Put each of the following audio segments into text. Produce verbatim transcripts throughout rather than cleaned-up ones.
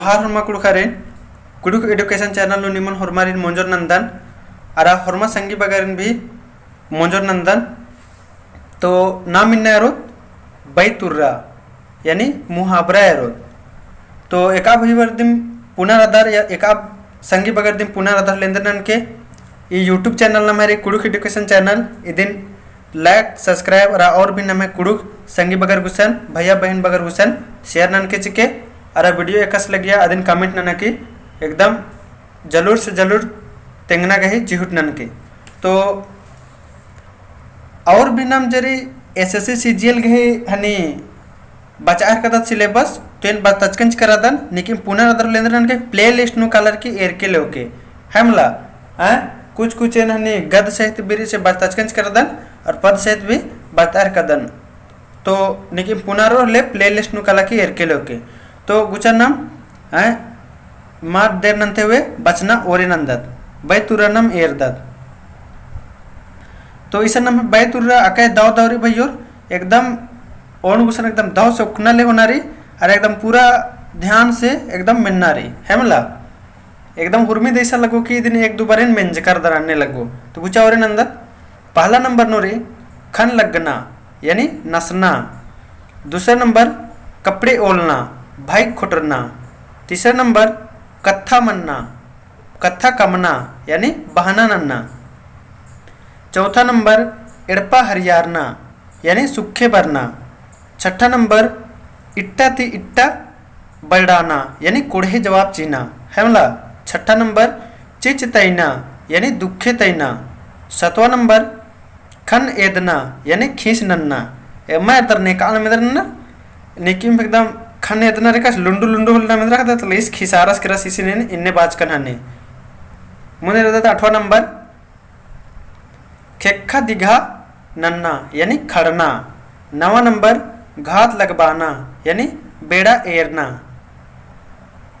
जोहार होरमा कुँड़ुख़ारिन, कुँड़ुख़ education channel नू निमन होरमारिन मोंजोर नन्दन, अरा होरमा संगी बगरिन भी मोंजोर नन्दन। तो नाम इन्ना एरोत बैतुर्रा, यानी मुहाबरा एरोत। तो एका भई बगर दिम पुना रअदर या एका संगी बगर दिम पुना रअदर होले एन्देर ननके, ई YouTube channel नम्है रई कुँड़ुख़ education channel, इदिन like, subscribe अरा और भी नम्है कुँड़ुख़ संगी बगर गुसन, भैया बहिन बगर गुसन share ननके चिके। अरा video एकासे लगिया अदिन comment नना की एकदम जलूर से जलूर तेंगना गही चिहुट ननके। तो और भी नाम जे रई SSC CGL गही हनी बचआ रअदत syllabus, तो एन बतचकन चिकरदन, लेकिन पुना रअदर होले एन्देर ननके playlist नू कालर की एरके लेवके, है मला, हैं? कुछ कुछ एन हनी गद सहित भी रई से बतचकन चिकरदन, और पद सहित भी बतआ रअदन। तो लेकिन पुना रओ होले playlist नू काला की एरके लेवके। तो गुचा नाम, हैं? मार देर नन्ते हुए बचना ओरे नन्दत, बैतुर्रा नाम एरदत। तो इसन नाम बैतुर्रा अकय दव दव रई भइयोर, एकदम ओन गुसन एकदम दव से उखना ले होना रई, अरा एकदम पूरा ध्यान से एकदम मेन्ना रई, है मला? एकदम हुरमी देसा लग्गो कि इदिन एक दू बार एन मेंजकरदन अन्ने लग्गो। तो गुचा ओरे नन्दत, पहला नंबर नू रई खन लग्गना, यानी नसना। दूसरा नंबर कपड़े ओलना, भाई खोटरना। तीसरा नंबर कत्था मन्ना, कत्था कमना, यानी बहाना नन्ना। चौथा नंबर एड़पा हरियारना, यानी सुखे बरना। छठा नंबर इट्टा ती इट्टा बरड़ाना, यानी कोड़हे जवाब चिअना, है मला। छठा नंबर चिच तइना, यानी दुखे तइना। सतवा नंबर खन एदना, यानी खीस नन्ना। एम्मा एरदर नेकान मेंदर नन्ना, नेकिम एकदम खन एदना रई का लुंडु लुंडु होले नाम एन्दरा कहता, तो ईस खिसारस केरस इसिन एन इन्ने बाचकन हनी। मुन्द एरदत आठवाँ नंबर, खेक्खा दिघा नन्ना, यानी खड़ना। नवा नंबर, घात लगबाना, यानी बेड़ा एरना।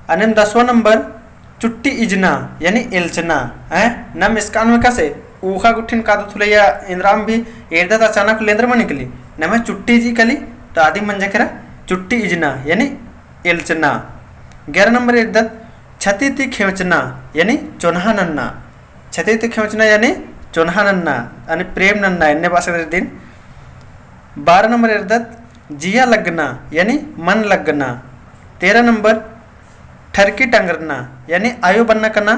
अन्नेम दसवाँ नंबर, चुट्टी इजना, यानी एल्चना। हैं? नाम एसकान में कसे, ऊखा गुट्ठिन कादत होले या एन्दराम भी एरदत अचानक होले एन्दर मनी कली। नम्है चुट्टी इजी कली, तो आदि मंजा केरा, चुट्टी इजना, यानी एल्चना। ग्यारह नंबर एरदत, छती ती खेवचना, यानी चोन्हा नन्ना। छती ती खेवचना यानी चोन्हा नन्ना, यानी प्रेम नन्ना, एन्ने बासर दिम। बारह नंबर एरदत जिया लग्गना, यानी मन लग्गना। तेरह नंबर ठरकी टंगरना, यानी आयो बन्ना कना।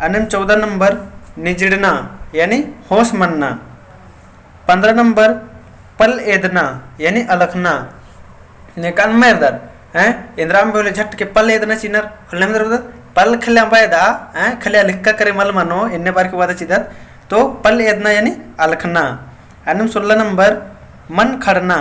अन्नेम चौदह नंबर निजड़ना, यानी होश मन्ना। पन्द्रह नंबर पल एदना, यानी अलखना। नेकान मेरदर, हैं? एन्दराम भी होले झट के पल एदना चिअनर, होले मेरदर, पल खले अम्बा एदा, हैं? खले अलिक्का करे मल मनो, एन्ने बार के वादा चिदत, तो पल एदना यानी अलखना। अन्नेम सोलह नंबर मन खड़ना,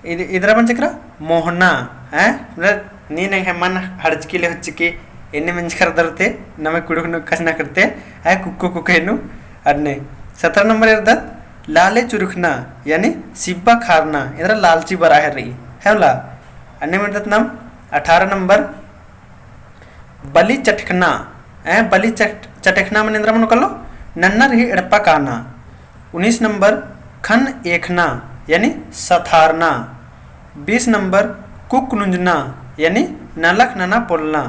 इद-, इदरा मंजकरा मोहना, हैं? मतलब नीन एंग्है मन हड़चकी ले होचकी, एन्ने मंजकरदर ते, नम्है कुँड़ुख़ नू कछनखरते, हैं? कुक्को कुक्के नू, अन्ने। सतरा नंबर एरदत, लाले चुरुखना, यानी सिब्बा खारना, एन्दरा लालची बरआ हेलरी, है मला? अन्नेम एरदत नाम अठारह नंबर, बली चटकना, हैं? बली चट-, चटकना मने एन्दरा मनो कलो, नन्नर ही एड़पा काना। उन्नीस नंबर, खन एखना, यानी सथारना। बीस नंबर, कुक नुंजना, यानी नलख नना पोल्लना।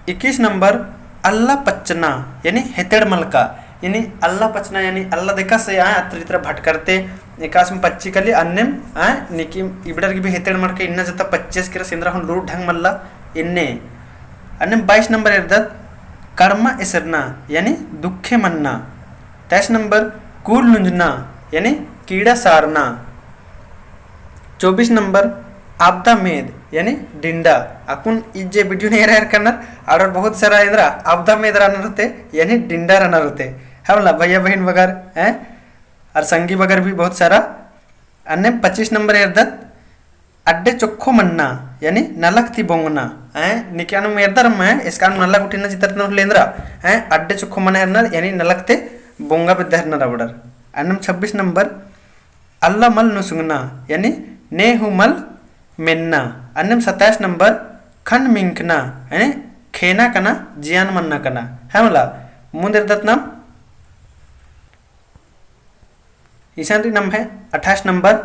इक्कीस नंबर, अल्ला पच्चना, यानी हेतेड़ मलका, यानी अल्ला पच्चना, यानी अल्ला देखा से आय, अत्र इत्र भटकरते, एकासे पच्ची कली अन्नेम, आय, निकी इबड़र की भी हेतेड़ मलका, इन्ना जता पच्चेस केरस एन्दरा हूँ लूर ढंग मल्ला, एन्ने। अन्नेम बाईस नंबर एरदत, कड़मा एसरना, यानी दुखे मन्ना। तेईस नंबर, कूल नुंजना, यानी कीड़ा सारना। चौबीस नंबर, आबदा मेद, यानी डिंडा। अक्कुन इज्जे video नू एरा एरकनर, आड़र बहुत सारा एन्दरा आबदा मेद रअनर होते, यानी डिंडा रअनर होते। है मला, भैया बहिन बगर, हैं? और संगी बगर भी बहुत सारा। अन्नेम पच्चीस नंबर एरदत, अड्डे चोक्खो मन्ना, यानी नलख ती बोंगना। हैं? निकान मेरदर में, एसकान नलख उठिना चितर तन लेंदरा। हैं? अड्डे चोक्खो मन्ना हेरनर, यानी नलख ती बोंगा बेद्दा हेरनर अबड़र। अन्नेम छब्बीस नंबर, अल्ला मल नुसुंगना, यानी ने हूँ मल मेन्ना। अन्नेम सत्ताईस नंबर, खन मिंकना, यानी खेना कना, जियान मन्ना कना। है मला, मुन्द एरदत नाम। इसन रई नम्है अट्ठाईस नंबर,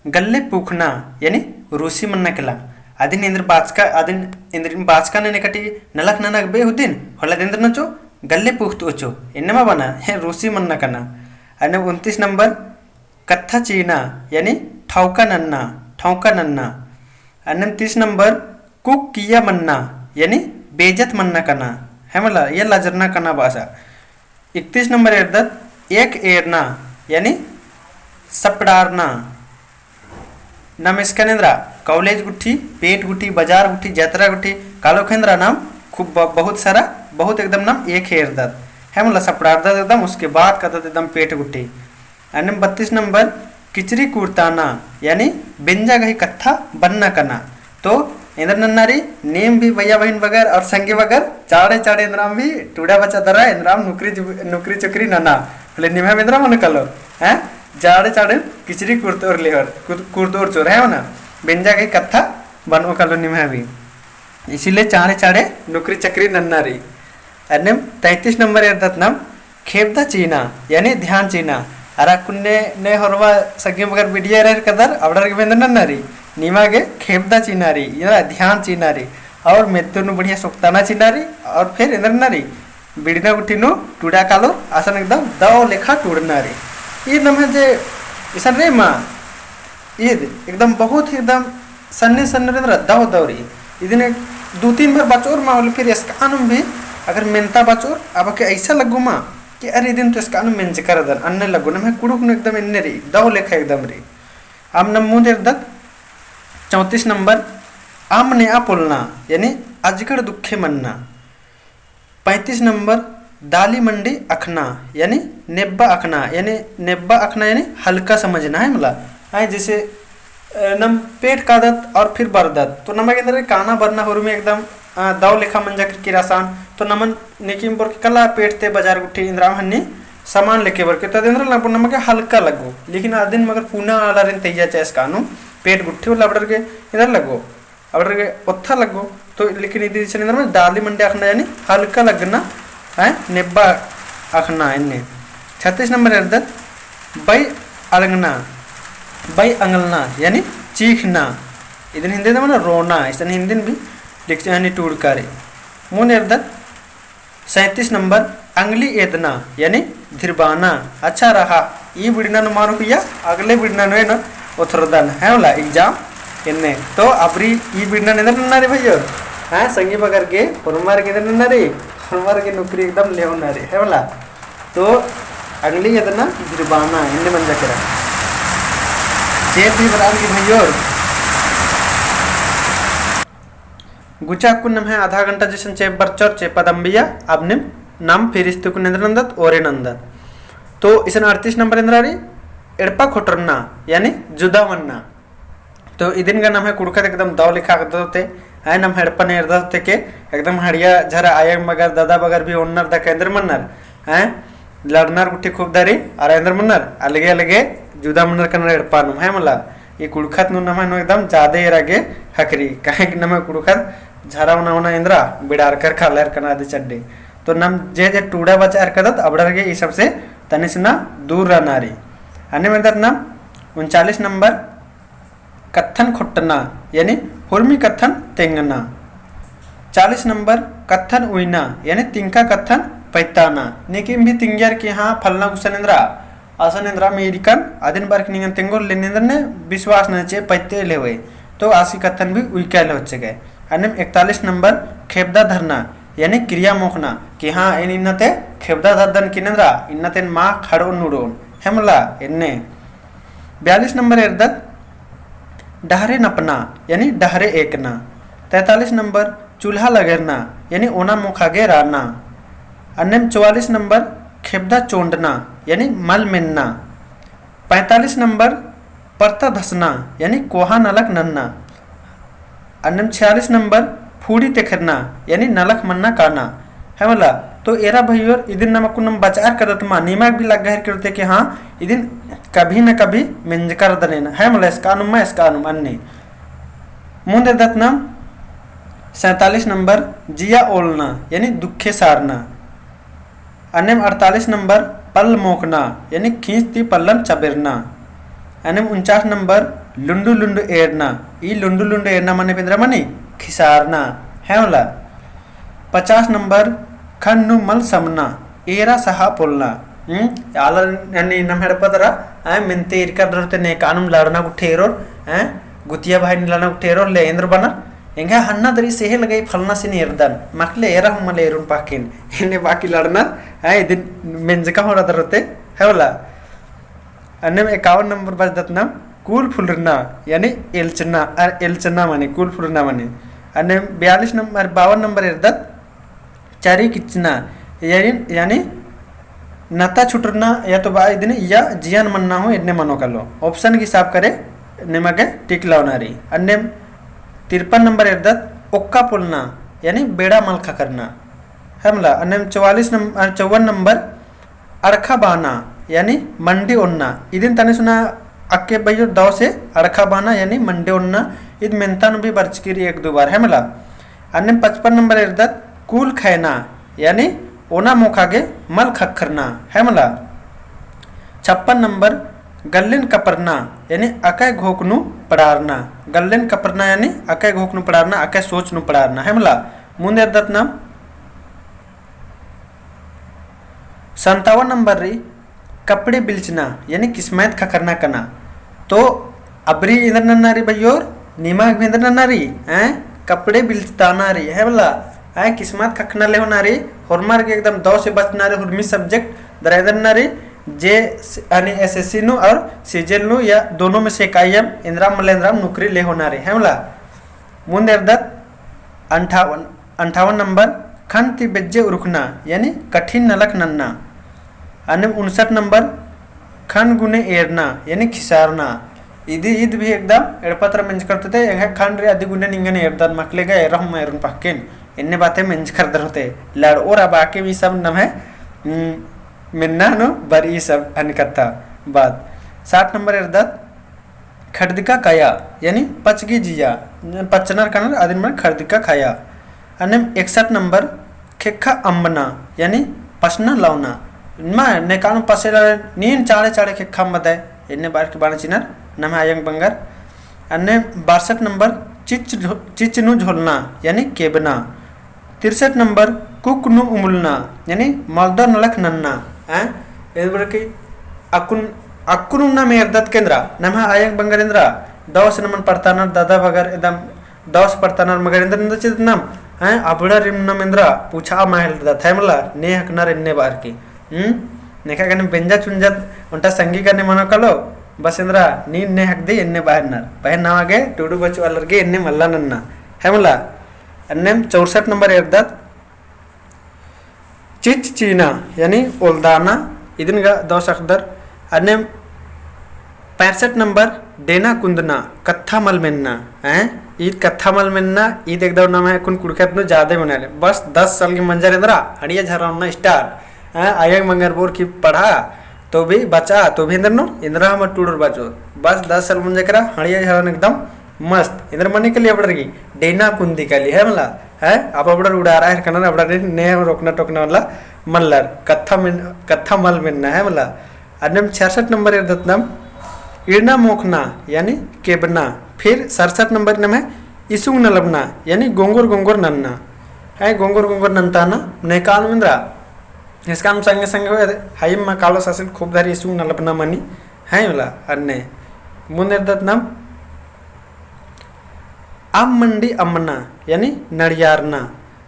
गल्ले पूखना, यानी रूसी मन्ना केला। अदिन एन्देर बाचका, अदिन एन्देर बाचका नने कटी नलख नना बेहूदिन, होले एन्देर नचो, गल्ले पुख्त ओचो, एन्ने मा बना, हे रूसी मन्ना कना। अन्नेम उनतीस नंबर, कत्था चीना, यानी ठौका नन्ना, ठौका नन्ना। अन्नेम तीस नंबर, कुक किया मन्ना, यानी बेइज्जत मन्ना कना, है मला, या लजरना कना बासा। इकतीस नंबर एरदत, एक एरना, यानी सपड़ारना। नम एसकन एन्दरा, कॉलेज गुट्ठी, पेट गुट्ठी, बाजार गुट्ठी, जतरा गुट्ठी, कालोख एन्दरा नम खूब ब-, बहुत सारा, बहुत एकदम नम एक एरदत। है मला, सपड़ारदत एकदम, उसके बाद कदत एकदम पेट गुट्ठी। अन्नेम बत्तीस नंबर, किचरी कुरताना, यानी बेंजा गही कत्था बन्ना कना। तो एन्दर नन्ना रई, नीम भी भैया बहिन बगर और संगी बगर, चाड़े चाड़े एन्दराम भी टूड़ा बचा दरा, एन्दराम नुकरी जु-, नुकरी चुकरी नना। होले निम्है भी एन्दरा मनो कालो, हैं? चाड़े चाड़े किचरी कुरतोर लेहोर, कुर-, कुरतोर चोर, है ना? बेंजा गही कत्था बनो कालो निम्है भी। इसीलिए चाड़े चाड़े नुकरी चकरी नन्ना रई। अन्नेम तैंतीस नंबर एरदत नम खेबदा चीना, यानी ध्यान चीना। अरा कुन्ने ने होरमा संगी बगर video एरर कदर, अबड़र गे एन्दर नन्ना रई, निमा गे खेबदा चीना रई, या ध्यान चीना रई। और मेद्दो नू बढ़िया सोकताना चीना रई, और फिर एन्दर नन्ना रई, बिड़ना गुट्ठी नू टूड़ा कालो, असन एकदम दव लेखा टूड़ना रई। ई नम्है जे इसन रई मा, ईद एकदम बहुत ही एकदम सन्नी सन्नी रई, दव दव रई। इदिन एक दो तीन बार बचोर मा होले फिर एसकानुम भी अगर मेन्ता बचोर, अबके ऐसा लग्गो मा कि अरे इदिन तो एसकानुम मेंजकर दन, अन्ने लग्गो, नम्है कुँड़ुख़ नू एकदम एन्ने रई, दव लेखा एकदम रई। अब नम मुन्द एरदत चौंतीस नंबर, अम्म नेआ पोल्लना, यानी अजगड़ दुखे मन्ना। पैंतीस नंबर, दाली मंडी अखना, यानी नेब्बा अखना, यानी नेब्बा अखना, यानी हल्का समझना है मला। हाँ, जैसे, अ, नम पेट कादत और फिर बरदत, तो नमक एन्दर काना बरना होरमा एकदम, अ, दव लेखा मंजा केरकी रअदन, तो नमन नेकिम बरके कला पेट ती बाजार गुट्ठी एन्दरा हन्नी सामान लेके बरके, तो एन्दर लग्गो, नमक हल्का लग्गो। लेकिन अदिन मगर पुना आलारिन तैया चाहे एसकानुम पेट गुट्ठी होले अबड़र गे एन्दर लग्गो। अबड़र गे ओत्था लग्गो, तो लेकिन इदी इसन एन्दर मन्ना, दाली मंडी अखना यानी हल्का लगना, हैं, नेब्बा अखना एन्ने। छत्तीस नंबर एरदत, बई अड़ंगना, बई अंगलना, यानी चीखना। इदिन हिन्दी दा मन्ना रोना, इसन हिन्दी भी लिखते हैं, यानी टूड़का रई। मुन्द एरदत, सैंतीस नंबर, अंगली एदना, यानी धिरबाना। अच्छा रहा, ई बिड़ना नू मारो हुइया, अगले बिड़ना नू एन ओथरदन, है मला, exam एन्ने। तो अबरी ई बिड़ना नू एन्दर नन्ना रई भइयो, हाँ, संगी बगर गे, होरमर गे एन्दर नन्ना रई, होरमर गे नुकरी एकदम लेवना रई, है मला। तो अंगली एदना, धिरबाना, एन्ने मंजा केरा। चेंप भी बरआ लगी भइयो। गुचा अक्कुन नम्है आधा घंटा जैसन चेंप बरचर, चेंपदम बिया, अब नीम नाम फिरिस ती अक्कुन एन्दर नन्दत, ओरे नन्दत। तो इसन अड़तीस नंबर एन्दरा रई, एड़पा खोटरना, यानी जुदा मन्ना। तो इदिन गा नम्है कुँड़ुख़त एकदम दव लेखा अख़दत होते, हैं, नम्है एड़पन एरदत होते के, एकदम हड़िया झरा आयंग बगर, दादा बगर भी ओन्नर दखा एन्दर मन्नर, हैं, लड़नर गुट्ठी खूब दरी, अरा एन्दर मन्नर, अलगे अलगे जुदा मन्नर कन्नर एड़पा नू, हैं मला। ई कुँड़ुख़त नू नम्है नू एकदम जादे एरा गे ख़क्खरी, काहे कि नम्है कुँड़ुख़त झरा ओना ओना एन्दरा बिड़ारकर खालर कना अदी चड्डे। तो नम जे जे टूड़ा बचआ केरदत अबड़र गे ई सबसे तनिस ना दूर रअना रई। अन्नेम एरदत नम उनचालीस नंबर, कत्थन खोट्टना, यानी होरमी कत्थन तेंगना। चालीस नंबर, कत्थन उइना, यानी तिंका कत्थन पैताना। नेकिम भी तिंगियर कि हाँ, फलना गुसन एन्दरा, असन एन्दरा मीरिकन, अदिन बरके निंगन तेंगोर, लेन एन्दर ने विश्वास नना चाही, पैते लेवे। तो आसी कत्थन भी उइका ले होचके। अन्नेम इकतालीस नंबर, खेबदा धरना, यानी किरिया मोख़ना, कि हाँ, एन इन्ना ती खेबदा धरदन कि एन्दरा, इन्ना ती एन मा खड़ोन नुड़ोन, है मला, एन्ने। बयालीस नंबर एरदत, डहरे नपना, यानी डहरे एकना। तैंतालीस नंबर, चूल्हा लगेरना, यानी ओना मोख़ा गे रअना। अन्नेम चौवालीस नंबर, खेबदा चोंडना, यानी मल मेन्ना। पैंतालीस नंबर, परता धसना, यानी कोहा नलख नन्ना। अन्नेम छियालीस नंबर, फूड़ी तेखरना, यानी नलख मन्ना काना। है मला, तो एरा भइयोर, इदिन नम अक्कुन नम बचआ केरदत मा, निमा गे भी लग्गा हेलरकी रअदत के हाँ, इदिन कभी न कभी मेंजका रअदन एन, है मला, एसकानुम मा एसकानुम अन्ने। मुन्द एरदत नम सैंतालीस नंबर, जिया ओलना, यानी दुखे सारना। अन्नेम अड़तालीस नंबर, पल्ल मोख़ना, यानी खींच ती पल्लन चबेरना। अन्नेम उनचास नंबर, लुंडु लुंडु एरना, ई लुंडु लुंडु एरना मने एन्दरा मनी खिसारना, है मला। पचास नंबर, खन नू मल समना, एरा सहा पोलना। हम्म? आलर यानी नम्है एड़पा तरा, हैं, मेन्ते इरका दरोते नेकानुम लड़ना गुट्ठी एरोर, हैं, गुतिया भाई लड़ना गुट्ठी एरोर, ले एन्दर बना, एंगा हन्ना दरी सेहे लगे फलना सिन एरदन, मखले एरा हूँ मल एरुन पाकिन, एन्ने बाकी लड़ना, हैं, इदिन मेंजका होरा दरोते, है मला। अन्नेम एकावन नंबर बचदत नाम कूल फुलरना, यानी एल्चना, अर एल्चना मनी, कूल फुलरना मनी। अन्नेम बयालीस नंबर, बावन नंबर एरदत चरी किचना, यानी, यानी नता छुटरना या तो बा इदिन या जियन मन्ना हूँ एन्ने मनो कालो। Option के हिसाब करे निमा गे tick लवना रई। अन्नेम तिरपन नंबर एरदत ओक्का पोलना, यानी बेड़ा मल खखरना। है मला, अन्नेम चौवालीस नंबर, चौवन नंबर अड़खा बाना, यानी मंडी ओन्ना। इदिन तनी सुना अक्के बइयो दौ से अड़खा बाना, यानी मंडी ओन्ना। इद मेन्ता नू भी बरचकी रई एक दो बार, है मला। अन्नेम पचपन नंबर एरदत कूल खैना, यानी ओना मोखा गे मल खखरना, है मला। छप्पन नंबर गल्लिन कपरना, यानी अकय घोख नू पड़ारना। गल्लिन कपरना, यानी अकय घोख नू पड़ारना, अकय सोच नू पड़ारना, है मला। मुन्द एरदत नाम संतावन नंबर रई कपड़े बिल्चना, यानी किस्मत खखरना कना। तो अबरी एन्दर नन्ना रई भइयोर, निमा गे भी एन्दर नन्ना रई, हैं? कपड़े बिल्चताना रई, है मला, हैं? किस्मत खखना ले होना रई, होरमर गे एकदम दौ से बचना रई, हुरमी subject दरा एन्दर नन्ना रई, जे स-, यानी S S C नू और C G L नू या दोनों में से एकाइयम एन्दरा मल्ला एन्दरा नौकरी ले होना रई, है मला। मुन्द एरदत अंठावन, अंठावन नंबर, खन ती बेज्जे उरखना, यानी कठिन नलख नन्ना। अन्नेम उनसठ नंबर, खन गुने एरना, यानी खिसारना। इदी, इद भी एकदम एड़पा तरा मेंजकर होते, एंग्है खन रई अदी गुने निंगन एरदन, मखले गा एरा हूँ मल एरुन पहकेन, एन्ने बाते मेंजकर दर होते। लड़ और अब आके भी सब नम्है, हम्म, मेन्ना नू बरई सब अन्ने कत्था बात। साठ नंबर एरदत, खड़दिका काया, यानी पचगी जिया, पचनर कनर अदिन मने खड़दिका काया। अन्नेम एकसठ नंबर, खेक्खा अम्बना, यानी पसना लौना। नमा नेकानुम पसेला नीन चाड़े चाड़े खेक्खा अम्बदय, एन्ने बार की बाना चिनर, नम्है अयंग बंगर। अन्नेम बासठ नंबर, चिच झो-, चिच नू झोलना, यानी केबना। तिरसठ नंबर, कुक नू उमुलना, यानी मलदर नलख नन्ना, हैं? एन्देर कि अक्कुन, अक्कुन उन्ना में एरदत के एन्दरा, नम्है अयंग बंगर एन्दरा, दौ से नमन पढ़तानर, दादा बगर एकदम दौ से पढ़तानर, मगर एन्देर नन्दा चिदत नाम, हैं? अबड़ारिम नाम एन्दरा, पूछा माहिल दत, है मला, ने हकनर एन्ने बार की, हम्म? नेखा गने बेंजा चुंजत, ओन्टा संगी गने मनो कालो, बस एन्दरा, नीन ने हकदी एन्ने बाहर नर, पहें नवा गे, टुडू बचु आलर गे एन्ने मल्ला नन्ना, है मला? अन्नेम चौसठ नंबर एरदत, चिच चीना, यानी ओलदाना, इदिन गा दौ से अख़दर। अन्नेम पैंसठ नंबर, डेना कुन्दना, कत्था मल मेन्ना, हैं? ईद कत्था मल मेन्ना, ईद एकदम नम्है अक्कुन कुँड़ुख़त नू जादे मेन्ना। बस दस साल की मंजर एन्दरा, हड़िया झरा ओन्ना start। हैं, अयंग बंगर बोर की पढ़ा, तो भी बचा, तो भी एन्देर नू, एन्दरा हूँ मल टुड़ुर बाचोर। बस दस साल मंजकरा, हड़िया झरा ओन्ना एकदम मस्त। एन्देर मनी काली अबड़ार गे, डेना कुन्दी काली, है मला, हैं? अब अबड़ार उड़ारा हेलरकनर, अबड़ार ने रोकना टोकना वाला मल्लर, कत्था मेन-, कत्था मल मेन्ना, है मला। अन्नेम छियासठ नंबर एरदत नाम, इड़ना मोखना, यानी केबना। फिर सड़सठ नंबर नम्है, इसुंग नलबना, यानी गोंगोर गोंगोर नन्ना। हैं, गोंगोर गोंगोर नन्ताना, नेकानुम एन्दरा, इसकानुम संगे संगे होय, हइम मा कालो सासिल खूब धरी इसुंग नलबना मनी, है मला, अन्ने। मुन्द एरदत नाम, आम मंडी अम्बना, यानी नड़ियारना।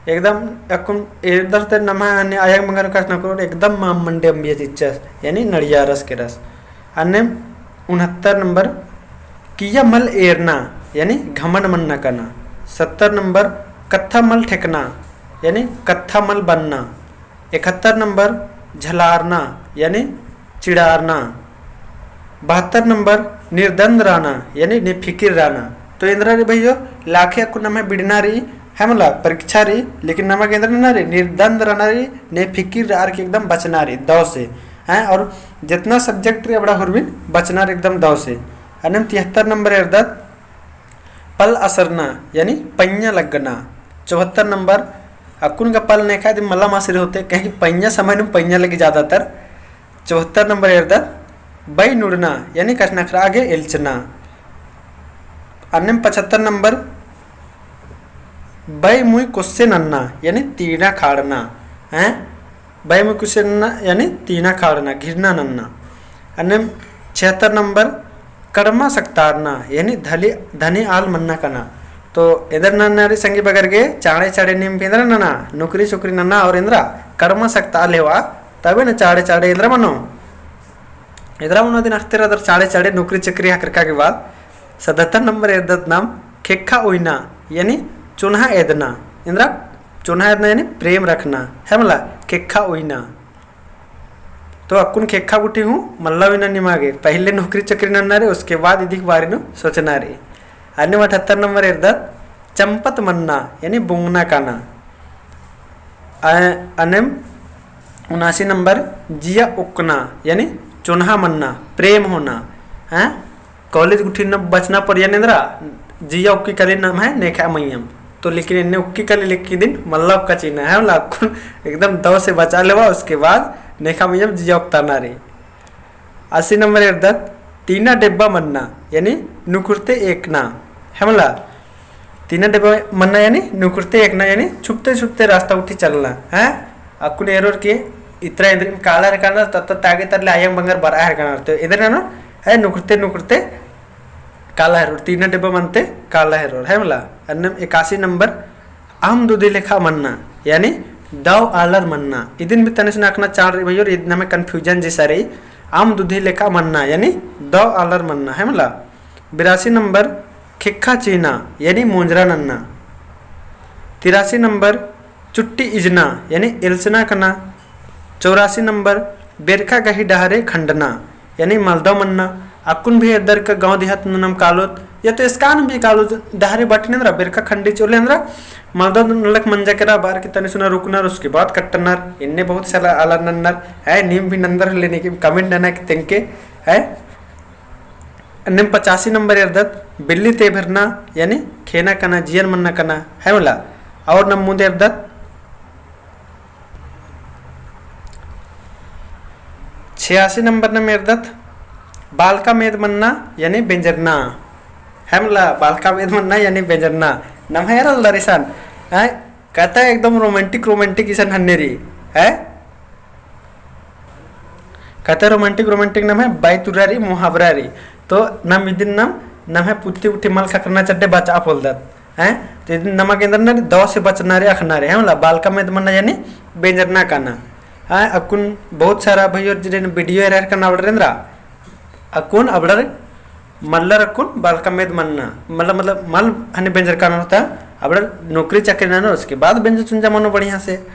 एकदम अक्कुन एरदर ते नम्है अन्ने अयंग बंगर कछनखरोर एकदम आम मंडी अम्बिया चिच्चस, यानी नड़ियारस केरस। अन्ने उनहत्तर नंबर, किया मल एरना, यानी घमंड मन्ना कना। सत्तर नंबर, कत्था मल ठेकना, यानी कत्था मल बन्ना। इकहत्तर नंबर झलारना, यानी चिड़ारना। बहत्तर नंबर निर्द्वन्द्वरना, यानी निफिकिर रअना। तो एन्दरा रई भइयो, लाखे अक्कुन नम्है बिड़ना रई, है मला, परीक्षा रई, लेकिन नमा गे एन्दरा नना रई, निर्द्वन्द्वरना रई, निफिकिर रअर की एकदम बचना रई, दौ से, हैं, और जेतना subject रई अबड़ा हुरमिन बचना रई एकदम दौ से। अन्नेम तिहत्तर नंबर एरदत, पल असरना, यानी पइयाँ लग्गना। चौहत्तर नंबर, अक्कुन गा पल नेखा दिम मलम असरी होते, कहे कि पइयाँ समय नू पइयाँ लग्गी ज्यादातर। चौहत्तर नंबर एरदत, बई नुड़ना, यानी कछनखरआ गे एल्चना। अन्नेम पचहत्तर नंबर, बै मुई कोस्से नन्ना, यानी तीना खाड़ना, हैं? बै मुई कोस्से नन्ना, यानी तीना खाड़ना, घृणा नन्ना। अन्नेम छिहत्तर नंबर, कड़मा सकतारना, यानी धली, धनी आल मन्ना कना। तो एन्देर नन्ना रई संगी बगर गे, चाँड़े चाँड़े नीम भी एन्देर नना, नौकरी चोकरी नना और एन्देर कड़मा सकताल हेवा, तबे न चाँड़े चाँड़े एन्देर मनो। एन्देर मनो अदिन अख़तेर अदर चाँड़े चाँड़े नौकरी चोकरी हकरका के बाद। सतहत्तर नंबर एरदत नाम खेक्खा उइना, यानी चोन्हा एदना। एन्देर चोन्हा एदना यानी प्रेम रखना, है मला, खेक्खा उइना। तो अक्कुन खेक्खा गुट्ठी हूँ मल्ला उइना निमा गे, पहिले नौकरी चोकरी नन्ना रई, उसके बाद इदिक बारे नू सोचना रई। अन्नेम अठहत्तर नंबर एरदत चम्पत मन्ना, यानी बोंगना काना। अ-, अन्नेम उनासी नंबर जिया उक्कना, यानी चोन्हा मन्ना, प्रेम होना, हैं? कॉलेज गुट्ठी नू बचना पर यानी एन्देर जिया उक्की कली नम्है नेखा मइयम। तो लेकिन एन्ने उक्की कली लेकिन इदिन मल्ला उक्का चिअना, है मला, अक्कुन एकदम दव से बचा लेवा, उसके बाद नेखा मइयम जिया उक्ताना रई। अस्सी नंबर एरदत तीना डेब्बा मन्ना, यानी नुकुरते एकना, है मला। तीना डेब्बा मन्ना यानी नुकुरते एकना, यानी छुपते छुपते रास्ता गुट्ठी चलना, हैं? अक्कुन एरोर के इतरा एन्देर काला हेरकानर, तत्ता तागे तरले आयंग बंगर बरआ हेरकानर। तो एन्देर ननो, है, नुकुरते नुकुरते काला हेरोर, तीना डेब्बा मन्ते काला हेरोर, है मला। अन्नेम एकासी नंबर, अम्म दुधी लेखा मन्ना, यानी दव आलर मन्ना। इदिन भी तनिसन अख़ना चाड़ रई भइयोर, इद नम्है confusion जैसा रई, अम्म दुधी लेखा मन्ना, यानी दव आलर मन्ना, है मला। बिरासी नंबर, खेक्खा चिअना, यानी मोंजरा नन्ना। तिरासी नंबर, चुट्टी इजना, यानी एल्चना कना। चौरासी नंबर, बेरखा गही डहरे खंडना, यानी मलदव मन्ना। अक्कुन भी एरदर का गाँव देहात नू नाम कालोत, या तो एसकान भी कालोत, डहरे बटने एन्देर, बेरखा खंडी चोले एन्देर, मलदव नलख मंजा केरा, बार की तनी सुना रुकनर, उसके बाद कट्टनर। एन्ने बहुत सारा आलर नन्नर, है, नीम भी नन्दर लेने की comment नना की तेंके, है। अन्नेम पचासी नंबर एरदत, बिल्ली तेभरना, यानी खेना कना, जियन मन्ना कना, है मला। और नम मुन्दे एरदत, छियासी नंबर नम एरदत, बालका मेद मन्ना, यानी बेंजरना। है मला, बालका मेद मन्ना, यानी बेंजरना। नम्है एरा लरिसन, हैं? कत्था एकदम romantic, romantic इसन हन्ने रई, हैं? कत्था romantic, romantic नम्है बाई तुरा रई, मुहावरा रई। तो नम इदिन नम, नम्है पुत्ती गुट्ठी मल ख़क्खरना चड्डे बचआ पोलदत। हैं? तो इदिन नमा गे एन्देर नना रई, दव से बचना रई, अख़ना रई, है मला, बालका मेद मन्ना यानी बेंजरना काना। हैं, अक्कुन बहुत सारा भइयोर जिरेन video एरर कना अबड़र एन्देर, अक्कुन अबड़र मल्लर अक्कुन बालका मेद मन्ना, मतलब, मतलब मल हने बेंजर काना होता, अबड़र नौकरी चाकरी नना, उसके बाद बेंजा चुंजा मनो बढ़िया से।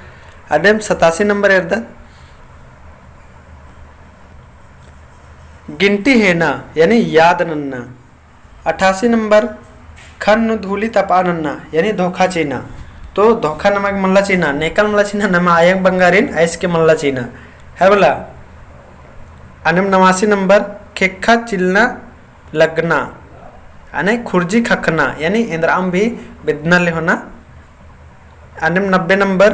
अन्नेम सतासी नंबर एरदत, गिनती हेना, यानी याद नन्ना। अठासी नंबर, खन नू धूली तपआ नन्ना, यानी धोखा चिअना। तो धोखा नमा गे मल्ला चिअना, नेकल मल्ला चिअना, नमा आयंग बंगारिन आइस के मल्ला चिअना, है मला। अन्नेम नवासी नंबर, खेक्खा चिलना लगना, यानी खुर्जी ख़क्खना, यानी एन्देरम भी बेदना ले होना। अन्नेम नब्बे नंबर,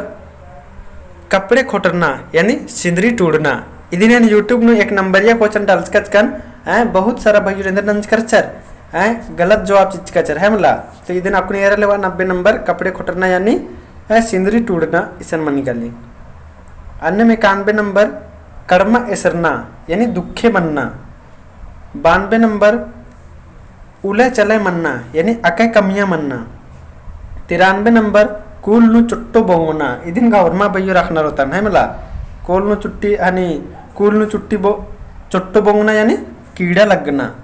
कपड़े खोटरना, यानी सिंदरी टूड़ना। इदिन एन YouTube नू एक नंबरिया question डालचकन, हैं, बहुत सारा भइयोर एन्देर नंजकरचर, हैं, गलत जवाब चिचकचर, है मला। तो इदिन अक्कुन एरा लेवा नब्बे नंबर, कपड़े खोटरना, यानी, हैं, सिंदरी टूड़ना, इसन मनी काली। अन्नेम एकानबे नंबर, कड़मा एसरना, यानी दुखे मन्ना। बानबे नंबर, उलय चलय मन्ना, यानी अकय कमिया मन्ना। तिरानबे नंबर, कूल नू चुट्टो बोंगना, इदिन गा ओर्मा भइयोर अख़नर होतन, है मला। कूल नू चुट्टी, हनी, कूल नू चुट्टी बो-, चुट्टो बोंगना, यानी कीड़ा लगना।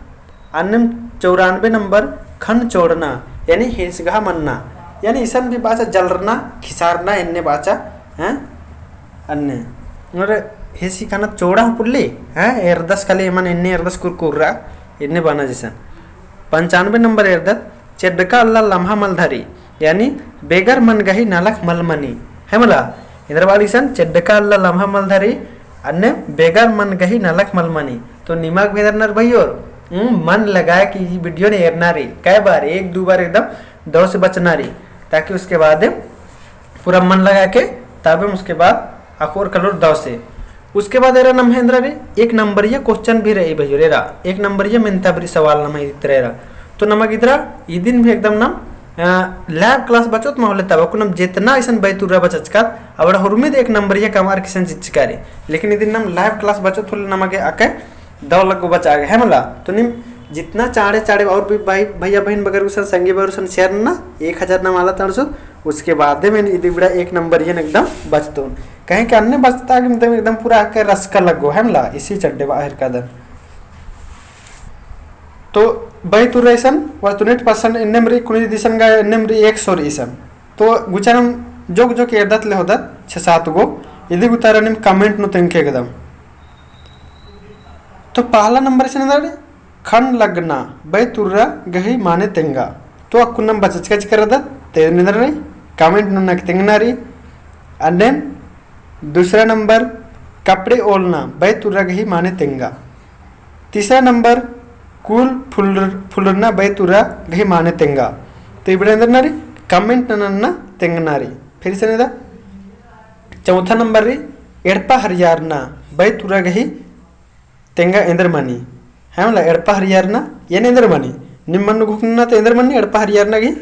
अन्नेम चौरानबे नंबर, खन चोड़ना, यानी हिंसगहा मन्ना, यानी इसन भी बाचा जलरना, खिसारना, एन्ने बाचा, हैं? अन्ने। और हेसी खाना चोड़ा पुल्ली, हैं? एरदस खाली एमन एन्ने एरदस कुरकुर्रा, एन्ने बाना जैसन। पंचानबे नंबर एरदत, चेड्डका अल्ला लम्हा मल धरी, यानी बेगर मन गही नलख मल मनी। है मला? एन्देर बाड़ी सन, चेड्डका अल्ला लम्हा मल धरी, अन्ने बेगर मन गही नलख मल मनी। तो निमा गे भी एन्देर नर भइयोर, हम्म, मन लगाए कि ई video ने एरना रई। कै बार? एक दो बार एकदम दव से बचना रई, ताकि उसके बाद पूरा मन लगा के तबे उसके बाद अख़ोर कलोर दव से। उसके बाद एरा नम्है एन्देर रई, एक नंबरिया question भी रई भइयोर एरा, एक नंबरिया मेन्ता भी रई सवाल नम्है इतरा एरा। तो नमा गे इदरा इदिन भी एकदम नम, अ, live class बचोत मा होले तब अक्कुन नम जेतना इसन बई तुर्रा बचचकत, अबड़ा हुरमिद एक नंबर ये कमअर किसन चिच्चका रई। लेकिन इदिन नम live class बचोत होले नमा गे अक्के दव लग्गो बचा गे, है मला? तो नीम जितना चाड़े चाड़े और भी भाई, भैया बहिन बगर गुसन, संगी बगर गुसन share नना, एक हजार नम आला तड़सो, उसके बाद में इदी इबड़ा एक नंबर ये एकदम बचतोन। कहे कि अन्ने बचता कि एकदम, एकदम पूरा अक्के रसका लग्गो, है मला? इसी चड्डे बा आहिर कादन। तो बई तुर्रा इसन, वस्तुनिट percent एन्नेम रई, कुनी दिसन गा एन्नेम रई, एक सौ रई इसन। तो गुचा नम जोक जोक एरदत ले होदत, छे सात गो, इदी गुतारा नीम comment नू तेंगके एकदम। तो पहला नंबर इसन एन्दरा रई, खन लगना, बई तुर्रा गही माने तेंगा। तो अक्कुन नम बचचका चिकर रअदत, ते एन्दरा रई, comment नू नक तेंगना रई। अन्नेम दूसरा नंबर, कपड़े ओलना, बई तुर्रा गही माने तेंगा। तीसरा नंबर, कुल फुलर-, फुलरना, बई तुर्रा गही माने तेंगा। तो इबड़ा एन्दरा रई, comment नना तेंगना रई। फिर से नेदा, चौथा नंबर रई, एड़पा हरियारना, बई तुर्रा गही तेंगा एन्दर मनी। है मला, एड़पा हरियारना एन एन्दर मनी। निम मन्न घोखना तो एन्दर मनी एड़पा हरियारना गही?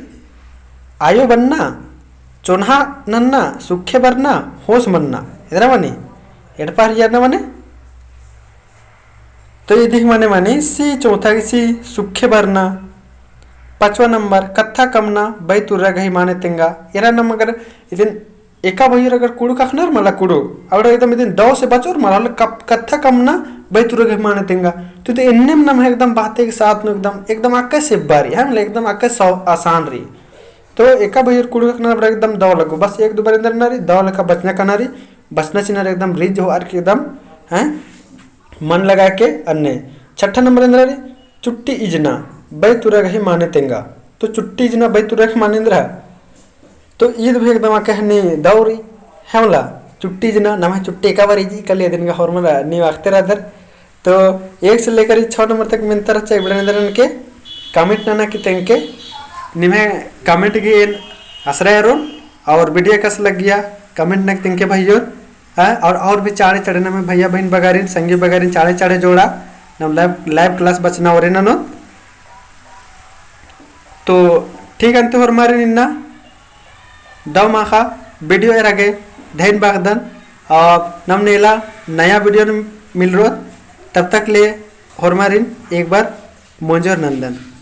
आयो बन्ना, चोन्हा नन्ना, सुखे बरना, होस मन्ना। एन्दरा मनी? एड़पा हरियारना मने? तो इदिक मने मनी सी चौथा गही सी सुखे बरना। पाँचवा नंबर, कत्था कमना, बई तुर्रा गही माने तेंगा। एरा नम अगर इदिन एका भैयर अगर कुँड़ुख़ अख़नर मला कुँड़ुख़, अबड़ा एकदम इदिन दव से बचोर मला, होले कप-, कत्था कमना बई तुर्रा गही माने तेंगा। तो, तो एन्नेम नम्है एकदम बाते के साथ नू एकदम, एकदम अक्के सेब्बा रई, है मला, एकदम अक्के सौ-, आसान रई। तो एका भैयर कुँड़ुख़ अख़नर अबड़ा एकदम दव लग्गो, बस एक दो बार एन्दरा रई, दव लेखा बचना काना रई, बचना चिअना रई एकदम रिझ होअर की एकदम, हैं, मन लगा के अन्ने। छठा नंबर एन्दरा रई, चुट्टी इजना, बई तुर्रा गही माने तेंगा। तो चुट्टी इजना, बई तुर्रा गही माने एन्दरा? तो ईद भी एकदम अक्के हनी दव रई, है मला, चुट्टी इजना, नम्है चुट्टी एका बार इजी कले दिन का होरमर नीम अख़ते रअदर। तो एक से लेकर छः नंबर तक मेन्ता रहचा, इबड़ा एन्दरा ननके comment नना की तेंगके, निम्है comment गही एन असरा एरोन, और video कस लग्गिया comment नना की तेंगके भैयोर। हाँ, और, और भी चाड़े चाड़े नम्है भैया बहिन बगारिन, संगी बगारिन चाड़े चाड़े जोड़ा, नम live, live class बचना ओरे ननोत। तो ठीक अन्ते होरमारिन इन्ना दव माख़ा video एरा गे धइन बागदन, और नम नेला नया video नू मिलरोत, तब तक ले होरमारिन एक बार मोंजोर नन्दन।